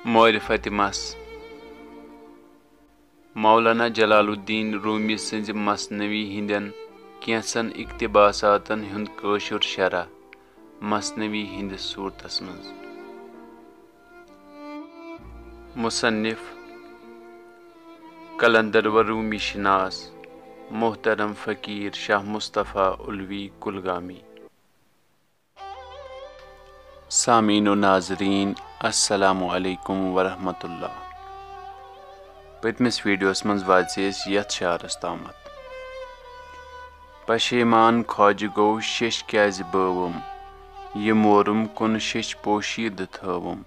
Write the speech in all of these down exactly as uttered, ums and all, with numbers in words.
معرفت مس۔ مولانا جلال الدین رومی سٕنٛزِ مثنوی ہٕنٛدٮ۪ن کینٛژن اقتباساتن ہُنٛد کٲشُر شرح مثنوی ہٕنٛدِس صوٗرتس منٛز۔ مصنف قلندر و رومی شناس محترم فقیر شاہ مصطفیٰ علوی کلگامی۔ سامعین و ناظرین، السلام علیکم ورحمۃ اللہ۔ پٔتمِس ویڈیوس منٛز واژے أسۍ یتھ شعرس تامتھ۔ پشیمان خواجہ گوٚو شیٚش کیازِ بٲوُم، یہِ مورُم کُن شیٚچھ پوشیدٕ تھٲوُم۔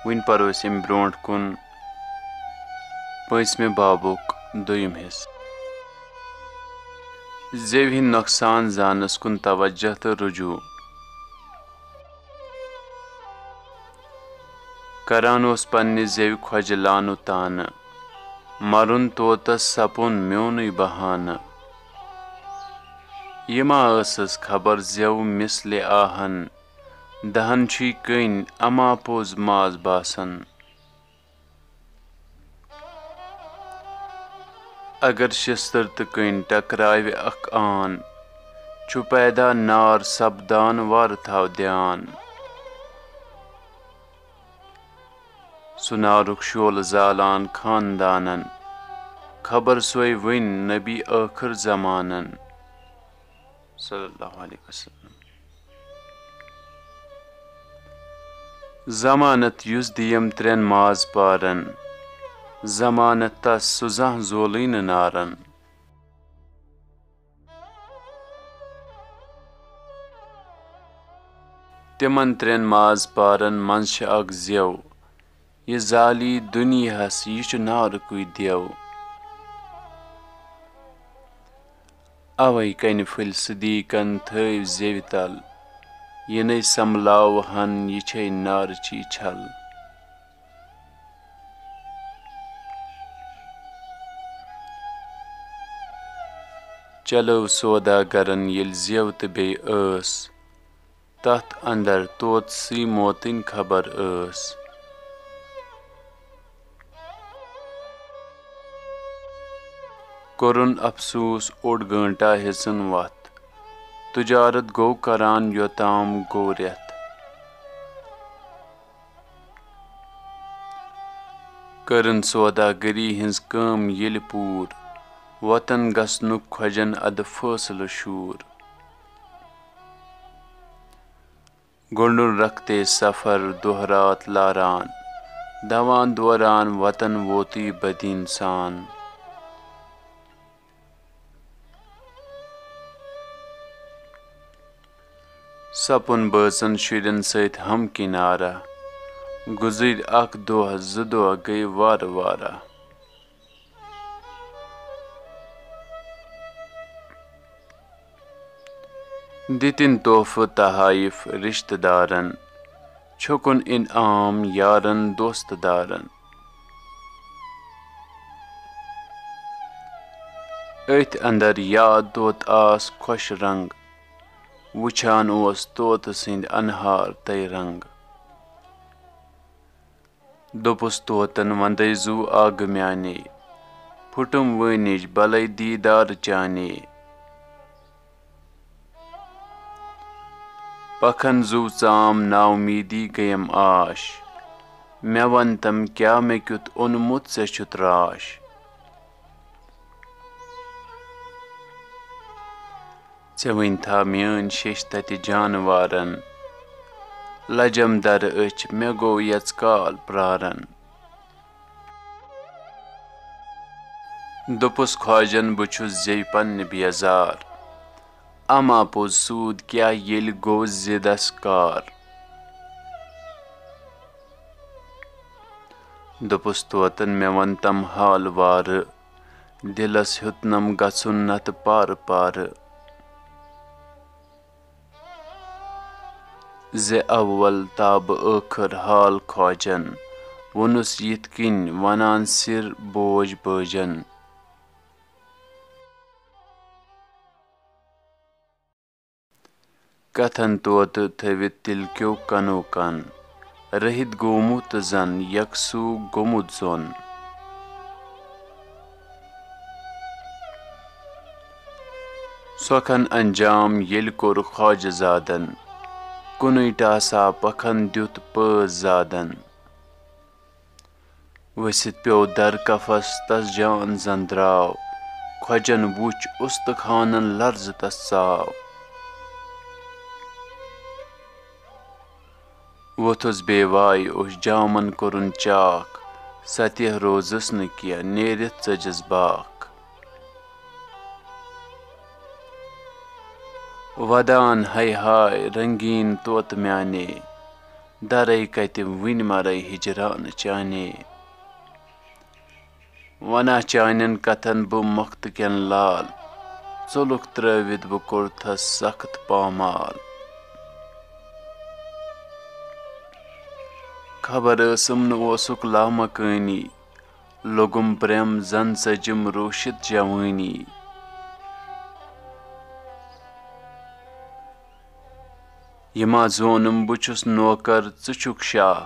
وۄنۍ پرو أسۍ اَمہِ برونٛٹھ کُن پٲنٛژمہِ بابُک دوٚیِم حصہٕ۔ زیوِ ہٕنٛدۍ نۄقصان زانس کُن توجہ تہٕ رجوع۔ کران اوس پننہِ زیوِ خۄجہِ لانُ تانہٕ، مرُن طوطس سپُن میونُے بہانہٕ۔ یہِ ما ٲسٕس خبر زیو مثلِ آہن، دہن چھُے کٔنۍ اما پوٚز ماز باسان۔ اگر شستٕر تہٕ کٔنۍ ٹکراوِ اکھ آن، چھُ پیدا نار سپدان وارٕ تھاو دیان۔ سُہ نارُک شولہٕ زالان خاندانن، خبر سۄے وٕنۍ نبی ٲخٕر زمانن۔ صلی اللہ علیہ وسلم۔ ضمانت یُس دِیم ترٛٮ۪ن ماز پارن، ضمانت تس سُہ زانٛہہ زولٕے نہٕ نارن۔ تِمن ترٛٮ۪ن ماز پارن منٛز چھِ اکھ زیو، یہِ زالی دُنیاہس، یہِ چھُ نارُکُے دیو۔ اوے کنہِ پھٔلۍ صدیقن تھٲوۍ زیوِ تل، یہِ نے سنبلاوہن، یہِ چھے نارٕچی چھل۔ چلٲو سوداگرن ییٚلہِ زیو تہٕ بیٚیہِ ٲس، تتھ اندر طوطسٕے موتٕنۍ خبر ٲس۔ کوٚرُن افسوس اوٚڑ گٲنٹا ہیژٕن وتھ، تجارت گوٚو کران یوٚتام گوٚو رٮ۪تھ۔ کٔرٕن سوداگری ہٕنٛز کٲم ییٚلہِ پوٗر، وطن گژھنُک خۄجن ادٕ فٲصلہٕ شوٗر۔ گوٚنڈُن رکھتے سفر دۄہ رات لاران، دوان دوران وطن ووتُے بدیٖن سان۔ سپُن بٲژن شُرٮ۪ن سۭتۍ ہمکنارہ، گُزٕرۍ اکھ دۄہ زٕ دۄہ گٔے وارٕ وارہ۔ دِتِن تحفہٕ تحائف رشتہٕ دارن، چھُکُن انعام یارن دوستہٕ دارن۔ أتھۍ اندر یاد توت آس خۄش رنگ، وٕچھان اوس طوطہٕ سٕنٛدۍ انہار تَے رنگ۔ دوٚپُس طوطن وندے زُو آگہٕ میانے، پھُٹُم وٲنِج بلے دیٖدار چانے۔ پکھن زُو ژام نااُمیٖدی گٔیم آش، مےٚ ون تم کیٛاہ مےٚ کیُتھ اوٚنمُت ژےٚ چھُتھ راش۔ ژےٚ ؤنۍ تھا میٲنۍ شیٚچھ تتہِ جانوارن، لجم درٕ أچھ مےٚ گوٚو یژ کال پرارن۔ دوٚپُس خواجن بہٕ چھُس زیٚوِ پننہِ بیزار، اما پوٚز سوٗد کیٛاہ ییٚلہِ گوٚو زِدس کار۔ دوٚپُس طوطن مےٚ وَن تَم حال وارٕ، دِلَس ہیوٚتنَم گژھُن نَتہٕ پارٕ پارٕ۔ زِ اول تابہٕ ٲخٕر حال خواجن، ووٚنُس یِتھ کِنۍ وَنان سِر بوج بٲجن۔ کتھن طوطہٕ تھٲوِتھ تِلکیو کنو کن، رٔہِتھ گوٚمُت تہٕ زَن یکسوٗ گوٚمُت زوٚن۔ سۄکھن انجام ییٚلہِ کوٚر خواجہٕ زادن، کُنُے ٹاسا پکھن دیُت پٲز زادن۔ ؤسِتھ پیوٚو در کفس تس جان زن درٛاو، خۄجن وُچھ اُستخانن لرزٕ تس ژاو۔ ووٚتھُس بے واے اوٚش جامن کوٚرُن چاکھ، سۄ تہِ روزٕس نہٕ کینٛہہ نیٖرِتھ ژٔجِس باکھ۔ ودان ہاے ہاے رنگیٖن طوطہٕ میانے، درے کتہِ وٕنۍ مرے ہجران چانے۔ وناں چانٮ۪ن کتھن بہٕ مۄختہٕ کٮ۪ن لال، ژوٚلُکھ ترٲوِتھ بہٕ کوٚرتھس سخت پامال۔ خبر ٲسٕم نہٕ اوسُکھ لامکٲنی، لوٚگُم برٛم زن ژٔجِم روٗشِتھ جوٲنی۔ یہِ ما زونُم بہٕ چھُس نوکر، ژٕ چھُکھ شاہ۔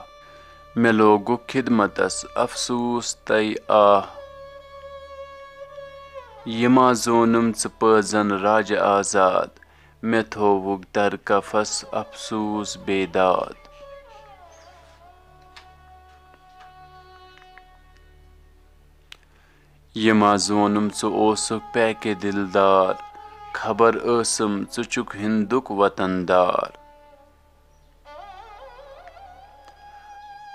مےٚ لوگُکھ خدمتس افسوٗس تَے آہ۔ یہِ ما زونُم ژٕ پٲزن راجہٕ آزاد۔ مےٚ تھووُکھ در کفس افسوٗس بے داد۔ یہِ ما زونُم ژٕ اوسُکھ پیکہِ دِلدار، خبر ٲسٕم ژٕ چھُکھ ہندُک وطن دار۔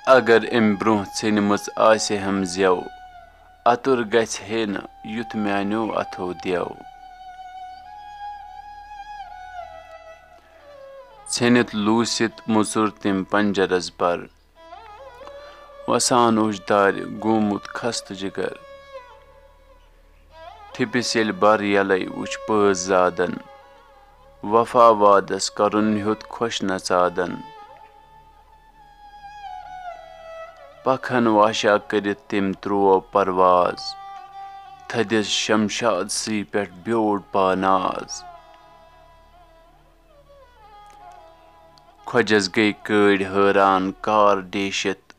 اگر امہِ برونٛہہ ژھیٚنمٕژ آسہِ ہم زٮ۪و، اَتُر گژھِ ہے نہٕ یُتھ میانیو اَتھو دٮ۪و۔ ژھیٚنِتھ لوٗسِتھ مُژُر تٔمۍ پنجرس بر، وسان اوس دارِ گوٚمُت خستہٕ جگر۔ تھپِس ییٚلہِ بر یلے وُچھ پٲز زادن، وفا وادس کرُن ہیوٚت خۄش نژادن۔ پکھن واشا کٔرِتھ تٔمۍ تروو پرواز، تھدِس شمشاد سٕے پٮ۪ٹھ بیوٗٹھ پاناز۔ خۄجس گٔے کٔرۍ حٲران کار ڈیشِتھ،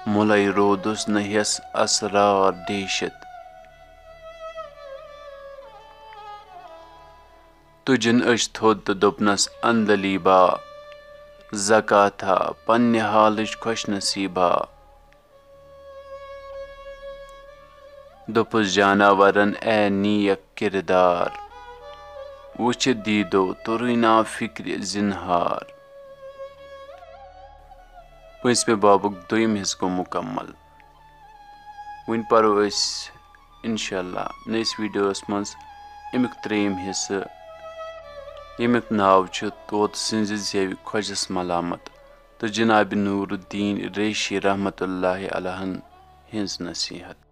مُلے روٗدُس نہٕ ہٮ۪س اسرار ڈیشِتھ۔ تُجِن أچھ تھوٚد تہٕ دوٚپنس، اندلی با، زکاتھا پننہِ حالٕچ خۄش نصیٖبا۔ دوٚپُس جاناوارن، اے نیک کردار، وُچھِتھ دیٖدو توٚرُے نا فِکرِ زِنہار۔ پٲنٛژمہِ بابُک دوٚیِم حصہٕ گوٚو مُکمل۔ وۄنۍ پَرو أسۍ اِنشاء اللہ نٔیِس ویٖڈیوَس منٛز اَمیُک ترٛیٚیِم حصہٕ، ییٚمیُک ناو چھُ طوطہٕ سٕنٛزِ زٮ۪وِ خۄجَس ملامت تہٕ جناب نور الدین ریشی رحمتہ اللہ علیہن ہٕنٛز نصیحت۔